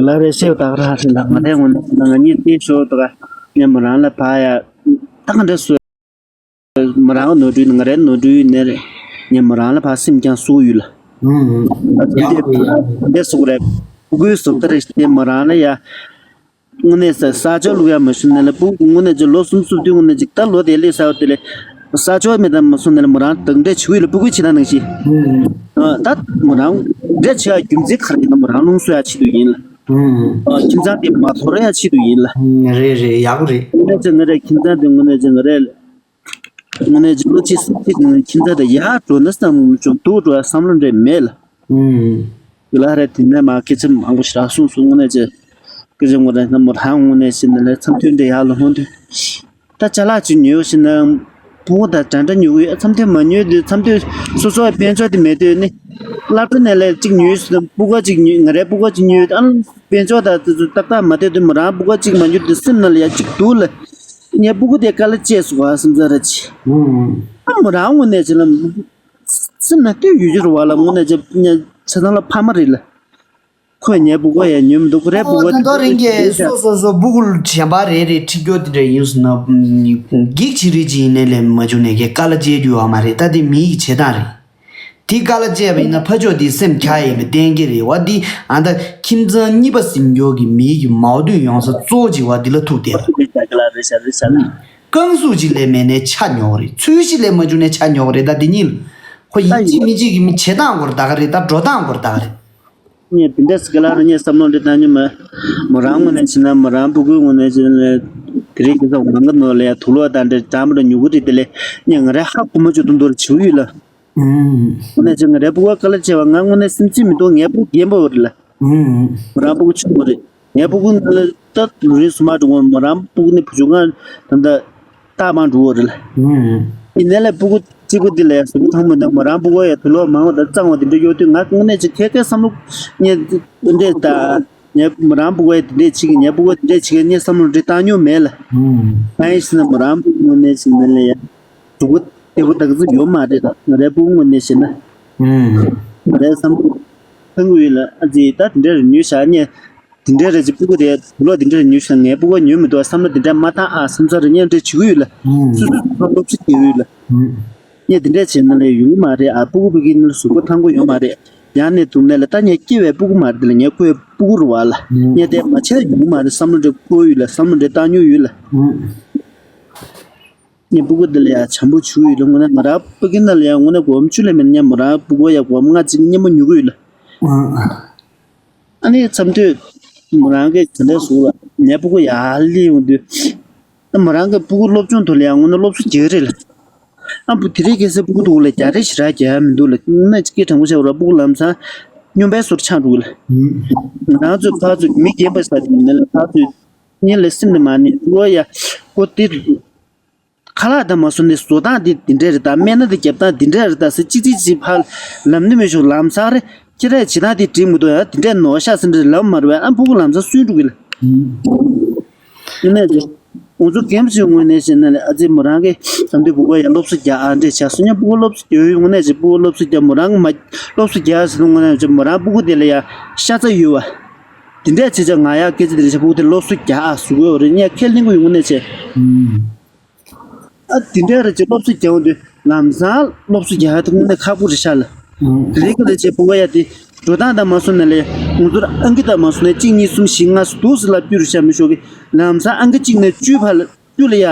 ལ་རེ་ཤེས་ད་ག་ར་ཧ་ཤི་ལ་ང་རེ་ངོ་ནས་ང་གཉིས་བལྟས་ཤོག་ད་ག་ངས་མོ་རང་ལ་ཕ་ཡ་ད་ག་འདྲ་སུ་མོ་རང་ནོར་འཁྲུལ་ང་རེ་ནོར་འཁྲུལ་ནས་རེད། ངས་མོ་རང་ལ་ཕ་སེམས་ཀྱང་སུ་ཡོད་ལ། ཨང་ཨང་། ཡག་པོ་ཡག་པོ། འདི་སུ་རེད། ཕྲུ་གུའི་བཟོ་ལྟ་རེད་ཤི་མོ་རང་ལ་ཡ། དངོས་གནས་ས་ས་ཆ་ལུག་ཡ་མ་ཤུ་ནས་ལ་སྤུ་གུ་དངོས་གནས་ཅིག་ལོ་གསུམ་སུབ་དུས་དངོས་གནས་ཅིག་ད་ལོ་དེ་ལས་ས་བ་དེ་ལས་ས་ཆ་མེད་དམ་མ་སོང་ནས་ལ་མོ་རང་དང་འདྲ་ཆུ་བི་ལ་སྤུ་གུ་ཆེ་ན་ནང་ཤི། ཨ་ད་མོ་རང་འདྲ་ཆེ་ཡ་རྒྱུ་མཚན་ག་རེ་ཡིན་ན་མོ་རང་རླུང་སོ་ཡ་ཆེ་དུ་ཡིན་ལ། ཨ་ཁྱིམ་ཚང་དེ་མ་ཐོར་ཡ་ཆེ་དུ་ཡིན་ལ། རེད་རེད་ཡག་པོ་རེད། དངོས་གནས་ཅིག་ང་རེ་ཁྱིམ་ཚང་དེ་དངོས་གནས་ཅིག་ང་རེ་དངོས་གནས་ཅིག་ལོ་གཅིག་སུབ་ཅིག་ཁྱིམ་ཚང་དེ་ཡར་འགྲོ་ན་བསམ་བྱུང་སྡུག་འགྲོ་ཡ་བསམ་བློ་འདྲ་མེད་ལ། ཨུམ། དེ་ལ་རེད་དེ་ནས་མ་སྐད་ཆ་མང་པོ་ཞིག་རག་སོང་སོང་དངོས་གནས་ཅི། སྐད་ཆ་ངོ་རེ་ན་མོ་རང་དངོས་གནས་ཤི་ན་ལས་མཚམས་ཐོན་འདྲེ་ཡག་ལ་ཧོན་དུ། ད་ཅ་ལག་ཅིག་ཉོས་ཤི་ན། ཕྲུ་གུ་དང་འདྲ་འདྲ་ཉོ་གི་ཡོད། མཚམས་ཐོན་མ་ཉོས་དུས་མཚམས་ཐོན་སོ་སོའི་དཔལ་འབྱོར་དེ་མེད་དུས་ནི། སློབ་གྲྭ་ནས་ལས་གཅིག་ཉོས་སུ་དང་ཕྲུ་གུ་གཅིག་ཉོས། ང་རའི་ཕྲུ་གུ་གཅིག་ཉོས། ཨ་ནི་དཔལ་འབྱོར་དང་དེ་ཚོ་ཏག་ཏག་མ་ཐོན་དུས་མོ་རང་ཕྲུ་གུ་གཅིག་མ་ཉོས་དུས་སེམས་ནང་ལ་ཡ་གཅིག་འདུག་ལ། ངའི་ཕྲུ་གུ་དེ་དཀའ་ལས་སྤྱད་སོང་བ་སེམས་ཚ་ར་ཆེ། ཨ་མོ་རང་ངོས་ནས་བྱས་ན། སེམས་ནང་ལྟོས་ཡོད་རྒྱུ་རེད་བ་ལ། དངོས་གནས་བྱས་ངས་བྱས་ཙང་ལ་ཕ་མ་རེད་ལ། ཁོས་ངའི་ཕྲུ་གུ་ཡང་ཉོས་མི་འདུག་ཁོ་རའི་ཕྲུ་གུ་ད་དེ་རིང་གི་སོ་སོ་སོ་ཕྲུ་གུ་གཞན་པ་རེ་རེ་ཁྲིད་རྒྱུ་དེ་འདྲ་ཡིན་སོང་ན། འགྱིག་ཆི་རིག་ཅིག་ཡིན་ནའི་ལས་མ་བྱུང་ནས་ཀྱི་དཀའ་ལས་སྤྱད་རྒྱུ་ཡོད་མ་རེད། ད་དེ་མི་ཡི་བྱེད་སྟངས་རེད། དེ་དཀའ་ལས་སྤྱད་པ་ཡིན་ན་ཕ་ཕྱོགས་དེ་སེམས་འཁྱག་ཡས་མི་བསྟན་གྱི་རེད་བ། དེ་ཨ་ད་ཁྱིམ་ཚང་གཉིས་པ་ཟིན་རྒྱུ་གི་མི་ཡི་མའོ་ཏུན་ཡོང་ས་གཙོ་བོ་གཅིག་བ་འདི་ལ་ཐུག་བསྡད་པ་རེད། རྐང་ཟུག་ཅིག་ལས་མེད་ནས་ཆ་ཉོག་རེད། ཚོས་གཞི་ལས་མ་བྱུང་ནས་ཆ་ཉོག་རེད། ད་འདི་གཉིས་ལ་ཁོ་ཡིན་གཅིག་མིན་གཅིག་གི་མི་བྱེད་སྟངས་སྐོར་ད་ག་རེད། ད་འགྲོ་སྟངས་སྐོར་ད་ག་རེད། ངས་འདི་འདྲ་ཟེར་ག་ལ་ར་ངས་བསམ་བློ་འདི་བཏང་མྱོང་མེད། མོ་རང་ངོས་ནས་བྱས་ན་མོ་རང་ཕྲུ་གུའི་ངོས་ནས་བྱས་ན་དེ་རིང་ཁ་སང་ང་གི་ནང་ལ་ཡ་དུག་ལོག་དང་འདྲ་འདྲ་མི་འདྲ་ཉོ་གི་རེད། དེ་ལས་ངས་ང་རའི་ཧ་གོ་མ་བཅུག་དུ་འདོར་བྱེད་ཀྱི་ཡོད་ལ། ཨུམ། ངོས་ནས་བྱས་ང་རའི་ཕྲུ་གུ་དཀའ་ལས་ཆེ་བ་ང་ངོས་ནས་སེམས་ཚིག་མི་འདུག་ངའི་ཕྲུ་གུ་རྒན་པོ་རེད་ལ། ཨུམ། མོ་རང་ཕྲུ་གུ་ཆུང་ངུ་རེད། ངའི་ཕྲུ་གུ་ནི་ད་ལོ་རིང་སུ་མ་འགྲོ་གོང་མོ་རང་ཕྲུ་གུ་ནི་བུ་ཆུང་ང་ད་ལྟ་རྟག་མ་འགྲོ་གི་རེད་ལ། ཨུམ། ཡིན་ནའི་ལ་ཕྲུ་གུ་གཅིག་པུ་འདི་ལ་ཡང་གཟུགས་པོ་ཐང་མོ་འདི་མོ་རང་ཕྲུ་གུ་ཡང་དུག་ལོག་མང་བ་དང་གཙང་བ་འདི་འདྲ་ཡོད་དུས་ང་དངོས་གནས་ཅིག་ཁེ་ཁེ་བསམ་བློ་ངས་འདི་འདྲས་ད་ངས་མོ་རང་ཕྲུ་གུ་ཡང་འདི་འདྲས་བྱེད་ཀྱི་ངའི་ཕྲུ་གུ་འདི་འདྲས་བྱེད་ཀྱི་ངས་བསམ་བློ་འདི་བཏང་མྱོང་མེད་ལ། ཨུམ། གང་ཡིན་ཟེར་ན་མོ་རང་ཕྲུ་གུ་དངོས་གནས་ཅིག་ནི་ལ་ཡང་གཟུགས་པོ་བདེ་པོ་ད་ག་ཚོད་ཡོད་མ་རེད་ད་ང་རའི་ཕྲུ་གུ་དངོས་གནས་བྱས་ན། ཨུམ། ང་རའི་བསམ་བློ་ཐང་གི་ཡོད་ལ། ཨ་ཙི་ད་འདི་འདྲས་རེ་ཉོས་བཞག་ངས། དེ་འདྲའི་རེད་ཅེས་ཕྲུ་གུ་དེ་དུག་ལོག་དེ་འདྲ་རེ་ཉོས་ཤག་ངའི་ཕྲུ་གུ་ཉོས་མི་འདུག་བསམ་བློ་དེ་འདྲ་མ་བཏང་ཨ་བསམ་ཚར་རེད། ངས་འདྲ་བྱེད་ཀྱི་ཡོད་ལ། ཨུམ། སོ་སོ་སོ་སོ་སློབ་གསོ་སྐྱེལ་ཡོད་ལ། ཨུམ། ངས་དེ་འདྲ་བྱས་ན་ལས་ཡོང་གི་མ་རེད་ཨ། ཕྲུ་གུ་ཕ་གི་ནང་ལ་གཟུགས་པོ་ཐང་པོ་ཡོད་མ་རེད། ཡང་ནས་དུག་ནས་ལ་ད་ངས་སྐྱེ་བའི་ཕྲུ་གུ་མ་རེད་དེ་ལ་ངས་ཁོའི་ཕྲུ་གུ་རུ་བ་ལ། ཨུམ། ངས་དེ་མ་བྱས་ཡོང་གི་མ་རེད་བསམ་བློ་འདྲ་བསྐོར་ཡོད་ལ་བསམ་བློ་འདྲ་བཏང་མྱོང་ཡོད་ལ། ཨུམ། ངས་ཕྲུ་གུ་འདི་ལ་ཡང་བྱམས་པོ་བྱུག་ཡོད་ལ་དངོས་གནས་ང་རང་ཕ་གི་ནང་ལ་ཡང་དངོས་གནས་སྒོར་མོ་བཅུ་ལས་མེད་ན་ངས་མོ་རང་ཕྲུ་གུ་ཡང་སྒོར་མོ་ལྔ་གཅིག་སྙན་མོ་ཉོ་གི་ཡོད་ལ། ཨུམ། ཨ་ནི་མཚམས་དུས་མོ་རང་གིས་ག་འདྲས་ཟུག་ལ་ངའི་ཕྲུ་གུ་ཡར་སླེབས་ཡོང་དུས། ཨ་མོ་རང་གི་ཕྲུ་གུ་སློབ་སྦྱོང་ཐོག་ལ་ཡང་དངོས་གནས་སློབ་གསོ་རྒྱག་རེད་ལ། ཨ་བུ་དེ་རིང་ཁ་སང་ཕྲུ་གུ་ཐུག་ལ་རྒྱག་རེས་ཞེ་དྲག་རྒྱག་ཡ་མི་འདུག་ལ་དངོས་གནས་སྐད་དྲང་པོ་བཤད་པ་ར་ཕྲུ་གུ་ལམ་སང་སྨྱོན་པའི་བཟོ་འདྲ་ཆགས་འགྲོ་གི་ལ། ང་རང་ཚོའི་ཕར་ཚུར་མི་རྒན་པ་ས་དེ་ཡིན་ན་ལ་ཕར་ཚུར་གཉིད་ལ་སེམས་ནས་མ་ནི་ཕྲུ་གུ་ཡ་ཁོ་དེ། ཁ་ལག་དང་མ་སོང་ནས་བཟོ་སྟངས་འདི་འདི་འདྲས་རེད་ད། སྨན་སྣ་འདི་རྒྱབ་སྟངས་འདི་འདྲས་རེད་ད་ཟེར་གཅིག་གཅིག་གཅིག་ཕར་ལམ་ནི་མི་ཤོག་ལམ་སང་རེ་ཁྱེད་རས་བྱེད་སྟངས་འདི་འགྲིག་མི་འདུག་ཡང་འདི་འདྲས་ནོར་ཤག་ཟེར་འདྲས་ལམ་མ་རེད་བས་ཨ་ཕྲུ་གུ་ལམ་སང་སུན་འགྲོ་གི་ལ། ཡིན་ནས་ཀྱི་ང་ཚོ་རྒན་པོ་ཚོའི་ངོས་ནས་བཤད་ན་ལས་ཨ་ཙི་མོ་རང་གིས་ད་འདི་ཕྲུ་གུ་ཡང་སློབ་གསོ་རྒྱག་ཨ་འདྲས་བྱ་སོ་ཉ་ཕྲུ་གུ་སློབ་གསོ་རྒྱག་ཡོད་ངོས་ནས་ཀྱི་ཕྲུ་གུ་སློབ་གསོ་རྒྱག་མོ་རང་གི་མ་སློབ་གསོ་རྒྱག་ཟེར་ངོས་ནས་ཀྱི་མོ་རང་ཕྲུ་གུ་དེ་ལ་ཡང་ཤ་ཚ་ཡོད་བ། དེ་འདྲས་བྱེད་ཆ་ང་ཡང་སྐད་ཆ་དེ་འདྲས་བྱ་ཕྲུ་གུ་དེ་སློབ་གསོ་རྒྱག་ཨ་ཟུག་ཡོད་རེད་ངས་ཁས་ལེན་གི་ཡོད་ངོས་ནས་བྱས། ཨ་དེ་འདྲའི་རེ་ཅིག་སློབ་གསོ་རྒྱག་འོང་དུས་ལམ་སང་སློབ་གསོ་རྒྱག་ཡ་དེ་དངོས་གནས་ཁག་པོ་རེད་ཤག་ལ། དེ་རིང་གི་ལས་བྱེད་ཕྲུ་གུ་ཡ་དེ་འགྲོ་སྟངས་དང་མ་སོང་ན་ལས་ང་ཚོར་ཨང་ཀི་དང་མ་སོང་ན་གཅིག་གཉིས་གསུམ་བཞི་ལྔ་སོ་དུ་ཟེར་ལ་སྤྱོད་རུ་ཤ་མི་ཤོག་གི་ལམ་སང་ཨང་ཀི་གཅིག་ནས་བཅུའི་བར་ལ་བཅུ་ལ་ཡ་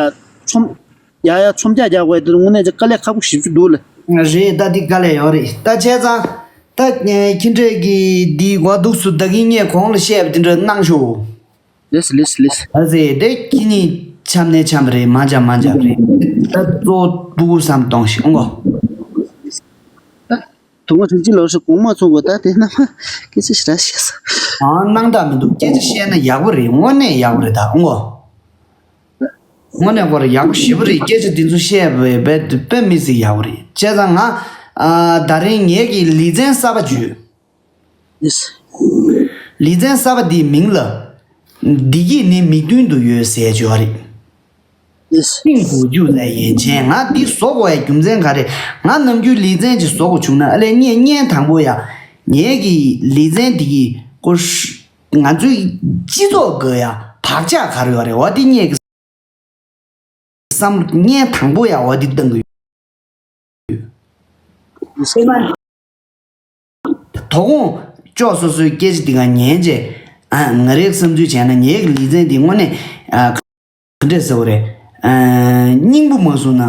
ཆོམ་ཡ་ཡ་ཆོམ་རྒྱག་རྒྱག་དགོས་དེ་དངོས་གནས་ཀྱི་དཀའ་ལས་ཁག་པོ་ཞེ་པོ་ཅིག་འདུག་ལ། རེད་ད་འདི་དཀའ་ལས་ཡོད་རེད་ད་བྱས་ཙང་ད་ཁྱི་འདྲས་ཀྱི་འདི་གོ་འདུག་སུ་ད་གིན་ངས་གོང་ལ་བཤད་པ་དེ་འདྲ་གནང་ཤོག་ལེས་ལེས་ལེས། ཨ་ཙི་དེ་ཁྱི་གཉིས་འཆམ་ནས་འཆམ་རེད་མ་འཆམ་མ་འཆམ་རེད། ད་གཙོ་བོ་ཕྲུ་གུ་བསམ་གཏོང་ཞིག་ཨང་གོ། དུ་མ་རིན་ཆེན་ལོ་ཧྲི་གོང་མ་ཚོ་གོ་ད་དེ་ན་མ་སྐད་ཆ་ཞེ་དྲག་བཤད་སོང་། ཨང་སྣང་དག་མི་འདུག་སྐད་ཆ་བཤད་ན་ཡག་པོ་རེད་དངོས་གནས་ཡག་པོ་རེད་ད་ཨང་གོ། དངོས་གནས་ཁོ་རང་ཡག་པོ་ཞེ་པོ་རེད་སྐད་ཆ་འདི་ཚོ་བཤད་པའི་དཔེ་དཔེ་མི་སྲིད་ཡག་པོ་རེད་བྱས་ཙང་ང་ཨ་ད་རིང་ངེད་ཀྱི་ལེ་ཚན་གསར་པ་བརྗོད། ལེས། ལེ་ཚན་གསར་པ་འདིའི་མིང་ལ། བདེ་སྐྱིད་ནི་མིག་མདུན་དུ་ཡོད་ཟེར་བརྗོད་པ་རེད། ལེས། ཤིང་བུ་རྒྱུད་ལ་ཡན་ཆད་ང་འདི་བཟོ་དགོས་ཡ་རྒྱུ་མཚན་ག་རེ། ང་ནམ་རྒྱུན་ལེ་ཚན་ཅིག་བཟོ་དགོས་བྱུང་ན་ཨ་ལས་ངས་བརྙན་དང་པོ་ཡ། ངེད་ཀྱི་ལེ་ཚན་འདི་གི་སྐོར། ང་ཚོའི་སྤྱི་ཚོགས་དགོས་ཡ་བག་ཆགས་ག་རེ་ཡོད་རེད་འོ་འདི་ངས་ཀྱི། བསམ་བློ་བརྙན་དང་པོ་ཡང་འོ་འདི་བཏང་གི་ཡོད། སེམས་མ། དོ་དགོང་ཅོག་སོ་སོའི་སྐད་ཆ་འདི་ག་ཉན་རྗེས་ཨ་ང་རའི་བསམ་ཚུལ་བྱས་ན་ངའི་ལེ་ཚན་འདི་དངོས་གནས་ཨ་ག་འདྲས་ཟེར་བ་རེད། ཨ་སྙིང་པོ་མ་བཟུང་ན་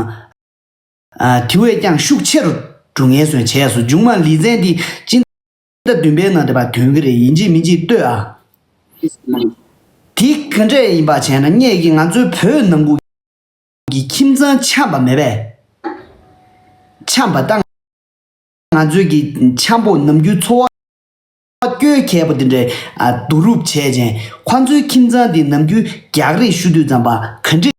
ཨ་དེ་བས་ཀྱང་ཤུགས་ཆེ་རུ་འགྲོ་ངེས་སོང་བྱས་སོ་མཇུག་མ་ལེ་ཚན་འདི་སྤྱི། ཟླ་བདུན་པའི་ནང་དེ་བར་ཐོན་གྱི་རེད་ཡིན་གཅིག་མིན་གཅིག་ལྟོས་ཨ། དེ་ག་འདྲས་ཡིན་པ་བྱས་ན་ངེད་ཀྱིས་ང་ཚོའི་བོད་ནང་ཁུལ་གྱི་ཁྱིམ་ཚང་འཆམ་པ་མེད་པས། འཆམ་པ་དང་། ང་ཚོའི་གི་འཆམ་པོ་ནམ་རྒྱུན་འཚོ་བ་སྐྱོལ་མཁས་པོ་དེ་འདྲས་ཨ་བསྡུ་རུབ་བྱས་ཅན་ཁོ་ཚོའི་ཁྱིམ་ཚང་དེ་ནམ་རྒྱུན་རྒྱག་རེས་ཞུ་དུས་ཙམ་པ་ག་འདྲས།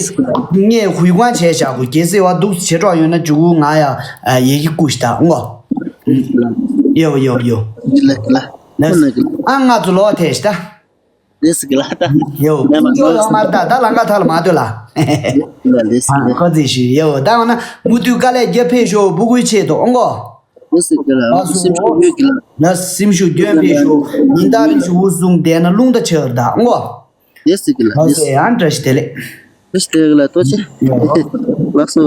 ངས་ཧུའུ་ཀང་བྱས་བཞག་གོ། གལ་སྲིད་བ་འདུག་བྱེད་གྲོགས་ཡོད་ན་འཇུག་གུ་ང་ཡ་ཡི་གེ་བསྐུར་ཞིག་ད་ཨང་གོ། ཡོ་ཡོ་ཡོ། ལ་ལ། ལ་ཨ་ང་ཚོ་ལོག་ཐེ་ཞིག་ད། ལེས་ཀྱི་ལ་ད། ཡོ། ལ་མ་ཁོང་ཚོ་ལ་མར་ད་ད་ལང་ཀ་ཐ་ལ་མ་སྡོད་ལ། ལ་ལེས་ཀྱི་ལ། ཁོ་ཚེ་ཞུ་ཡོ། ད་འོ་ན་མུ་མཐུད་དཀའ་ལས་རྒྱབ་ཕེབས་ཤོག་བུ་གུའི་ཆེད་དུ་ཨང་གོ། ཡེ་སི་ཀི་ལ། ཨ་སུ། སེམས་ཤུགས་ཡོད་ཀི་ལ། ན་སེམས་ཤུགས་སྐྱོན་ཕེབས་ཤོག་ཉིན་ལྟར་རིང་ཞུ་བུ་བཟུང་བསྡད་ན་རླུང་རྟ་ཆགས་ར་ད་ཨང་གོ། ཡེ་སི་ཀི་ལ། ཨ་ཡེ་སི། སེ་ཨན་བཀྲ་ཤིས་བདེ་ལེགས། བཀྲ་ཤིས་བདེ་ལེགས་ལ་ལྟོ་ཆེ། ཡོ། ལགས་སོ།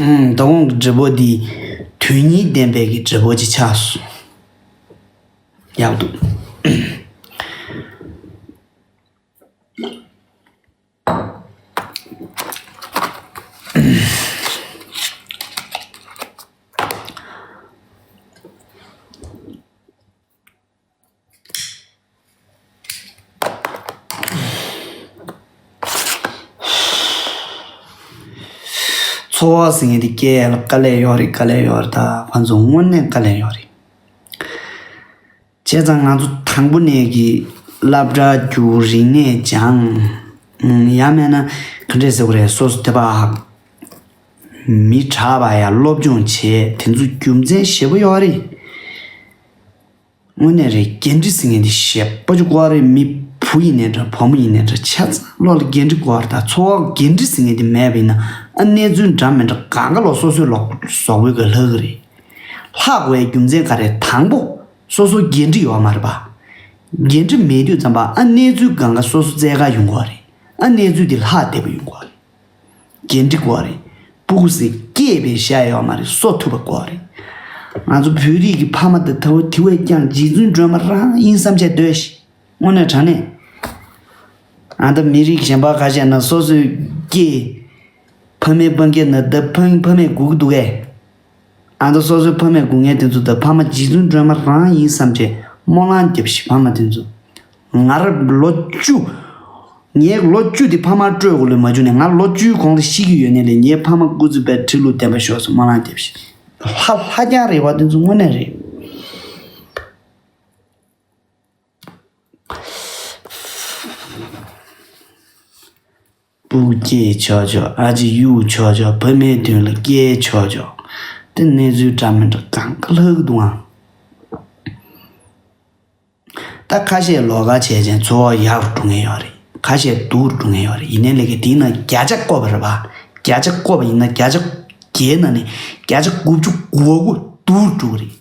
ཨུམ། ད་གོང་གི་བགྲེས་པོ་འདི་དོན་སྙིང་ལྡན་པའི་གི་བགྲེས་པོ་ཅིག་ཆགས་སོང་། ཡག་འདུག་ཚོར་བ་ཟེར་མཁན་དེ་སྐྱེ་ཡ་ལ་དཀའ་ལས་ཡོད་རེད། དཀའ་ལས་ཡོད་རེད། ད་ཕན་ཚུན་དངོས་གནས་དཀའ་ལས་ཡོད་རེད། བྱས་ཙང་ང་ཚོ་དང་པོ་ནས་ཀྱི་སློབ་གྲྭ་རྒྱུགས། རིག་གནས་སྦྱངས། ཡང་མིན་ན་ག་འདྲས་ཟེར་དགོས་རེད། སོ་སོ་དེ་པ་ཧ་མི་དྲག་པ་ཡ་སློབ་སྦྱོང་བྱས། དེ་ཚོ་རྒྱུ་མཚན་ཞེ་པོ་ཡོད་རེད། དངོས་གནས་རེད། འགན་འཁྲི་ཟེར་མཁན་དེ་ཞེ་པོ་ཅིག་དགོས་རེད། མི་བུ་ཡིན་ནའི་འདྲ། བུ་མོ་ཡིན་ནའི་འདྲ། ཆ་ཚང་བློ་ལ་འགན་འཁྲི་དགོས་རེད། ད་ཚོར་བ་འགན་འཁྲི་ཟེར་མཁན་དེ་མེད་པ་ཡིན་ན། ཨ་གནས་ཚུལ་འདྲ་མི་འདྲ་གང་ག་ལོག་སོ་སོའི་ལོག་ཟོག་པོའི་ག་ལྷག་གི་རེད། ལྷག་དགོས་རྒྱུ་མཚན་ག་རེ། དང་པོ་སོ་སོ་འགན་འཁྲི་ཡོད་མ་རེད་པ། འགན་འཁྲི་མེད་དུས་ཙམ་པ་ཨ་གནས་ཚུལ་གང་ག་སོ་སོ་རྩལ་ཁ་ཡོང་གི་རེད། ཨ་གནས་ཚུལ་དེ་ལྷག་བསྡད་པ་ཡོང་གི་རེད། འགན་འཁྲི་དགོས་རེད། སྤུ་གུ་ཟེར་སྐྱེས་པའི་ཤ་ཡོད་མ་རེད། གསོ་ཐུབ་པ་དགོས་རེད། ང་ཚོ་བོད་རིགས་ཀྱི་ཕ་མ་དེ་ད་དེ་བས་ཀྱང་རྗེ་བཙུན་སྒྲོལ་མ་རང་ཡིན་བསམ་བྱས་སྡོད་ཤིག་དངོས་གནས་དྲང་གནས། ཨ་ད་མི་རིགས་གཞན་པ་ཁ་ཤས་ན་སོ་སོའི་སྐྱེས། ཕ་མའི་སྤུ་གུ་ན་ད་ཕ་ཕ་མས་སྒུག་འདུག་གས། ཨ་ད་སོ་སོའི་ཕ་མས་སྒུག་མཁན་དེ་ཚོ་ད་ཕ་མ་རྗེ་བཙུན་སྒྲོལ་མ་རང་ཡིན་བསམ་བྱས་སྨོན་ལམ་རྒྱབ་ཤིག་ཕ་མ་དེ་ཚོ། ང་རང་ལོ་བཅུ། ངའི་ལོ་བཅུ་དེ་ཕ་མར་སྤྲོད་དགོས་ལོས་མ་བྱུང་ནས། ང་ལོ་བཅུའི་གོང་ལ་ཤི་གི་ཡོད་ནའི་ལས། ངའི་ཕ་མ་སྐུ་ཚེ་བར་ཁྲི་ལོ་བརྟན་པ་ཤོག་ཟེར་སྨོན་ལམ་རྒྱབ་ཤིག་ལྷ་ལྷ་རྐྱང་རེད་པ། དེ་ཚོ་དངོས་གནས་རེད། སྤུ་གུ་སྐྱེས་ཆོག་ཆོག་ཨ་ཅེ་གཡུག་ཆོག་ཆོག་ཕ་མའི་མདུན་ལ་སྐྱེལ་ཆོག་ཆོག་དེ་གནས་ཚུལ་འདྲ་མི་འདྲ་གང་ག་ལྷག་གི་འདུག་ཨང་། ད་ཁ་ཤས་ལོགས་ཀ་བྱས་ཙང་ཚོར་བ་ཡག་རུ་འགྲོ་མཁན་ཡོད་རེད། ཁ་ཤས་སྡུག་རུ་འགྲོ་མཁན་ཡོད་རེད། ཡིན་ནའི་ལས་ཀ་དེའི་ནང་བརྒྱ་ཆ་བཀོད་པ་རེད་པ། བརྒྱ་ཆ་བཀོད་པ་ཡིན་ན་བརྒྱ་ཆ་བརྒྱའི་ནང་ནས་བརྒྱ་ཆ་དགུ་བཅུ་གོ་དགུ་སྡུག་རུ་འགྲོ་གི་རེད།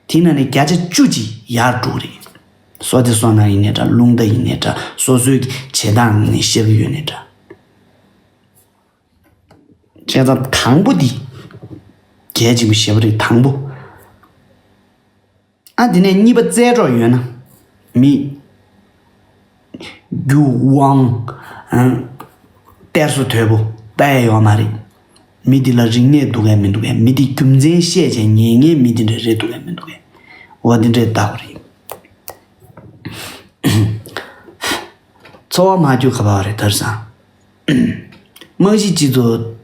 དེའི་ནང་ནས་བརྒྱ་ཆ་བཅུ་གཅིག་ཡག་རུ་འགྲོ་གི་རེད། བསོད་བདེ་བསོད་ནམས་ཡིན་ནའི་འདྲ། རླུང་རྟ་ཡིན་ནའི་འདྲ། སོ་སོའི་བྱེད་སྟངས་ནས་བཤད་ཀྱི་ཡོད་ནའི་འདྲ། བྱས་ཙང་དང་པོ་འདི་གལ་ཆེན་པོ་ཞེ་པོ་རེད། དང་པོ། ཨ་དེ་ནས་གཉིས་པ་རྩལ་སྤྲོགས་ཡོད་ན། མི་རྒྱུ་དབང་། ཨ་གཏེར་སོ་དོད་པོ་ལྟ་ཡ་ཡོད་མ་རེད། མི་འདི་ལ་རིག་གནས་འདུག་གས་མི་འདུག་གས། མི་འདི་རྒྱུ་མཚན་བཤད་བྱས་ཉན་མཁན་མི་འདི་འདྲ་རེད་འདུག་གས་མི་འདུག་གས། འོ་འདི་འདྲས་ལྟ་བ་རེད། ཚོར་བ་མ་རྒྱུག་ག་པར་རེད་ཐར་སང་། རྨང་གཞི་སྤྱི་ཚོགས་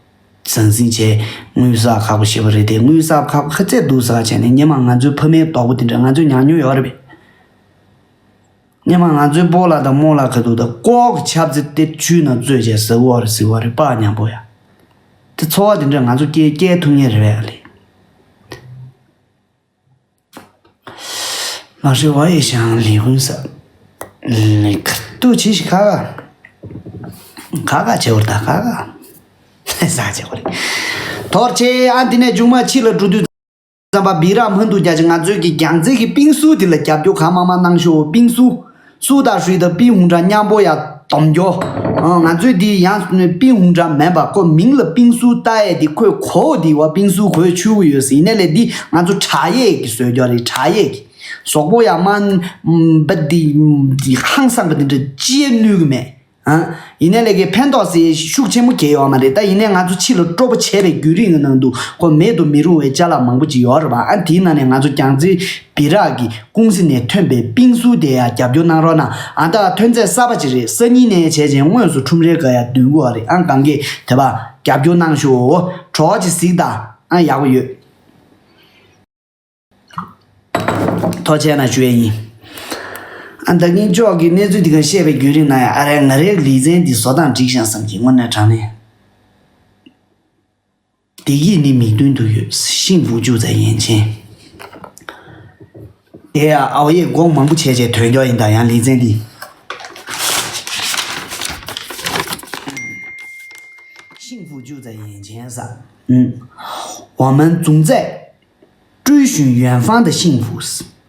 ཟང་ཟིང་བྱས། དངུལ་བསགས་ཁག་པོ་ཞེ་པོ་རེད་དེ། དངུལ་བསགས་ཁག་པོ་ཁ་ཚད་སྡུག་ཟ་བྱས་ནས། སྔོན་མ་ང་ཚོའི་ཕ་མའི་རྡོག་པོ་དེ་འདྲ་ང་ཚོས་མྱངས་མྱོང་ཡོད་རེད་པས། སྔོན་མ་ང་ཚོའི་སྤོ་ལགས་དང་རྨོ་ལགས་ག་དུས་ད་ཀོག་གི་ཆབ་རྫི་དེ་ཆུའི་ནང་བཙོས་བྱས་ཟ་གི་ཡོད་རེད། ཟ་གི་ཡོད་རེད། དཔེ་མཉམ་པོ་ཡ། དེ་ཚོར་བ་དེ་འདྲ་ང་ཚོ་སྐྱེལ་སྐྱེལ་ཐུབ་མཁན་རེད་པས་ཨ་ལེ། མ་ཧྲི་བ་ཡི་ཞང་ལི་ཧུན་ས། ལི་ཁ་ཏུ་ཆི་ཤི་ཁ་ག་ཁ་ག་ཆེ་བར་ད་ཁ་ག་ས་ཆེ་བར། ཐོར་ཆེ་ཨ་འདི་ནས་ཇུང་མ་ཕྱི་ལ་འགྲོ་དུས་ཙམ་པ་བི་ར་མ་འདུག་རྒྱ་ཆེ། ང་ཚོའི་གི་རྒྱང་རྩེ་གི་པིང་སུ་དེ་ལ་རྒྱབ་སྐྱོར་གང་མང་མང་གནང་ཤོག་པིང་སུ། སུ་དང་ཧྲུའི་དང་པིན་ཧུང་ཀྲང་མཉམ་པོ་ཡ་སྡོམ་རྒྱོ། ཨ་ང་ཚོའི་འདི་ཡང་པིན་ཧུང་ཀྲང་མིན་པ། ཁོ་མིང་ལ་པིང་སུ་ལྟ་ཡས་འདི། ཁོས་གོ་འདི་བ་པིང་སུ་གོས་ཆུ་བོ་ཡོད་ཟིན་ནས་ལས། འདི་ང་ཚོ་དྲག་ཡས་ཀྱི་བཟོས་རྒྱོ་རེད། དྲག་ཡས་ཀྱི་ཟོག་པོ་ཡ་མ་འབའ་འདི་འདི་ཧང་སང་པ་འདི་འདྲ་ཅི་ཡས་ནུས་གི་མེད། ཨ་ཡིན་ནས་ལས་ཀའི་ཕན་ཐོགས་སི་ཤུགས་ཆེན་པོ་གལ་ཡོད་མ་རེད། ད་ཡིན་ནས་ང་ཚོ་ཕྱི་ལ་སྤྲོ་པོ་བྱས་པའི་བརྒྱུད་རིམ་གྱི་ནང་དུ་ཁོ་མེད་དུ་མི་རུང་བའི་ཅ་ལག་མང་པོ་ཅིག་ཡོད་རེད་པ། ཨ་དེའི་ནང་ནས་ང་ཚོ་རྒྱང་རྩེ་བི་རག་གི་ཀུང་སི་ནས་ཐོན་པའི་པིང་སུ་དེ་ཡང་རྒྱབ་སྐྱོར་གནང་རོགས་གནང་། ཨ་ད་ཐོན་རྫས་གསར་པ་ཅིག་རེད། སང་ཉིན་ནས་བྱས་རྗེས་དངོས་སུ་ཁྲོམ་རའི་སྒང་ཡང་འདོན་གྱི་ཡོད་རེད། ཨ་གང་གས་དེ་བ་རྒྱབ་སྐྱོར་གནང་ཤོག་གྲོགས་ཅིག་གཟིགས་དང་། ཨ་ཡག་པོ་ཡོད། ཐོག་ཆེ་ན་ཞུ་ཡས་ཡིན། ཨ་ད་ངས་ཅོག་གི་གནས་ཚུལ་འདི་ག་བཤད་པའི་བརྒྱུད་རིམ་ནང་ཡང་ཨ་རེ་ང་རའི་ལེ་ཚན་འདི་བཟོ་སྟངས་འགྲིག་ཤག་བསམ་གྱི། དངོས་གནས་དྲང་གནས། བདེ་སྐྱིད་ནི་མིག་མདུན་དུ་ཡོད། 幸福就在眼前། དེ་ཡང་ཨའོ་ཡེ་དགོངས་མང་པོ་བྱས་བྱས་ཐོན་རྒྱུ་ཡིན། ད་ཡང་ལེ་ཚན་འདི། 幸福就在眼前 ཟེར། ཨུམ། 我们总在 追寻远方的幸福。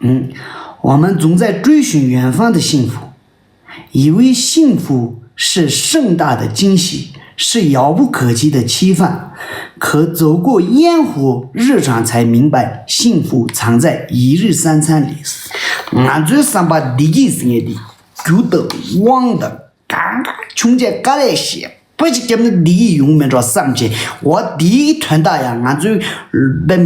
嗯，我们总在追寻远方的幸福，以为幸福是盛大的惊喜，是遥不可及的期盼。可走过烟火日常，才明白幸福藏在一日三餐里。 ང་ཚོའི་བསམ་པ་བདེ་སྐྱིད་ཟེར་མཁན་དེ་རྒྱུ་དང་དབང་དང་གང་ག་བྱུང་བྱས་དཀའ་ལས་བཤད། པོ་ཅིག་བརྒྱབ་ན་བདེ་སྐྱིད་ཡོང་མེད་འགྲོ་བསམ་བྱས། འོ་དེའི་དོན་དག་ཡང་ང་ཚོའི་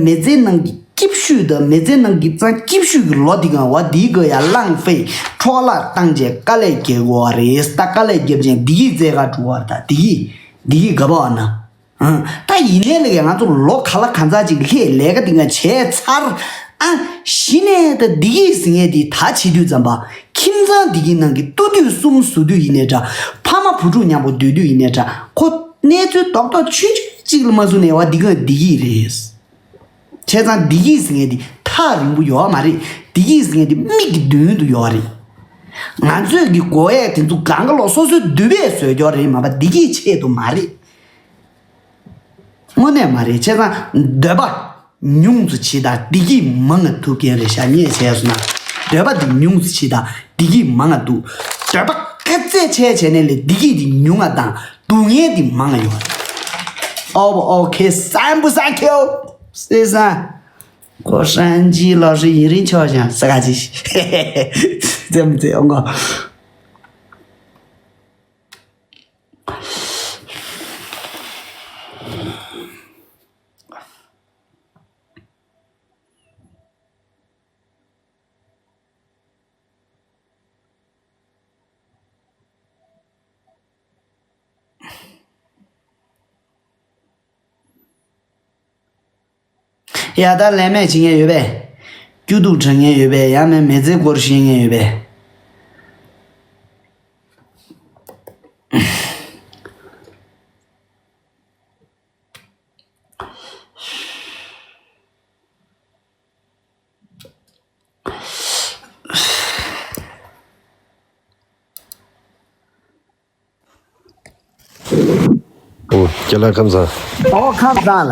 མི་ཚེའི་ནང་གི་སྐྱིད་ཤོས་དང་མི་ཚེའི་ནང་གི་གཙང་སྐྱིད་ཤོས་ཀྱི་ལོ་འདི་གང་འོ་དེའི་སྐོར་ཡང་བླངས་ཕེ་འཕྲོ་བརླག་བཏང་བྱས་དཀའ་ལས་རྒྱག་གི་ཡོད་རེད། ད་དཀའ་ལས་བརྒྱབ་བྱས་བདེ་སྐྱིད་བཙལ་ག་འགྲོ་བར། ད་བདེ་སྐྱིད་བདེ་སྐྱིད་ག་པར་ན། ཨང་། ད་ཡིན་ནའི་ལ་ང་ཚོ་ལོ་ག་ལ་གང་ཚ་ཅིག་ལྷས་ལས་ཀ་འདི་ང་བྱས་ཚར། ཨ། གཞི་ནས་ད་བདེ་སྐྱིད་ཟེར་མཁན་འདི་ད་བྱེད་དུས་ཙམ་པ་ཁྱིམ་ཚང་བདེ་སྐྱིད་ནང་གི་ལྟོ་དུས་གསུམ་བཟོ་དུས་ཡིན་ནའི་འདྲ། ཕ་མ་བུ་ཕྲུག་མཉམ་པོ་སྡོད་དུས་ཡིན་ནའི་འདྲ། ཁོ་གནས་ཚུལ་རྡོག་རྡོག་ཆུང་ཆུང་ཅིག་ལ་མ་བཟོ་ནས་བ་འདི་ག་བདེ་སྐྱིད་རེད། བྱས་ཙང་བདེ་སྐྱིད་ཟེར་མཁན་འདི་ཐག་རིང་པོ་ཡོད་མ་རེད། བདེ་སྐྱིད་ཟེར་མཁན་འདི་མིག་གི་མདུན་དུ་ཡོད་རེད། ང་ཚོས་ཀྱི་དགོས་ཡས་དེ་ཚོ་གང་ག་ལོག་སོ་སོའི་འདོད་པས་བཟོས་ཀྱོག་རེད་མ་པ་བདེ་སྐྱིད་ཆེད་དུ་མ་རེད། དངོས་གནས་མ་རེད། བྱས་ཙང་འདོད་པ་ཉུང་ཙམ་བྱེད་དང་བདེ་སྐྱིད་མང་ང་ཐུབ་མཁན་རེད་ཤག་ངས་བྱས་སོང་ན། འདོད་པ་འདི་ཉུང་ཙམ་བྱེད་དང་བདེ་སྐྱིད་མང་ང་འདུག་འདོད་པ་ག་ཚད་ཆེ་བྱས་ནས་ལས་བདེ་སྐྱིད་འདི་ཉུང་ང་དང་སྡུག་བསྔལ་འདི་མང་ང་ཡོང་བ་རེད། ཨོ་ཨོ་ཁེ་སན་བུ་སན་ཁེའོ་སེ་སན། ཁོ་ཧྲན་ཇི་ལོ་ཧྲི་ཡིན་རིན་ཆོག་ཅང་ས་ག་ཅི་ཙེ་མི་ཙེ་ཨོ་ངོ། ཡ་ད་ལས་མེད་བྱེད་མཁན་ཡོད་པས། སྐྱོ་སྡུག་དྲན་མཁན་ཡོད་པས། ཡང་མིན་མི་ཚེ་སྐོར་ཤེས་མཁན་ཡོད་པས། ཨོ་ཁྱེད་ལ་ཁམས་བཟང་། ཨོ་ཁམས་བཟང་ལ།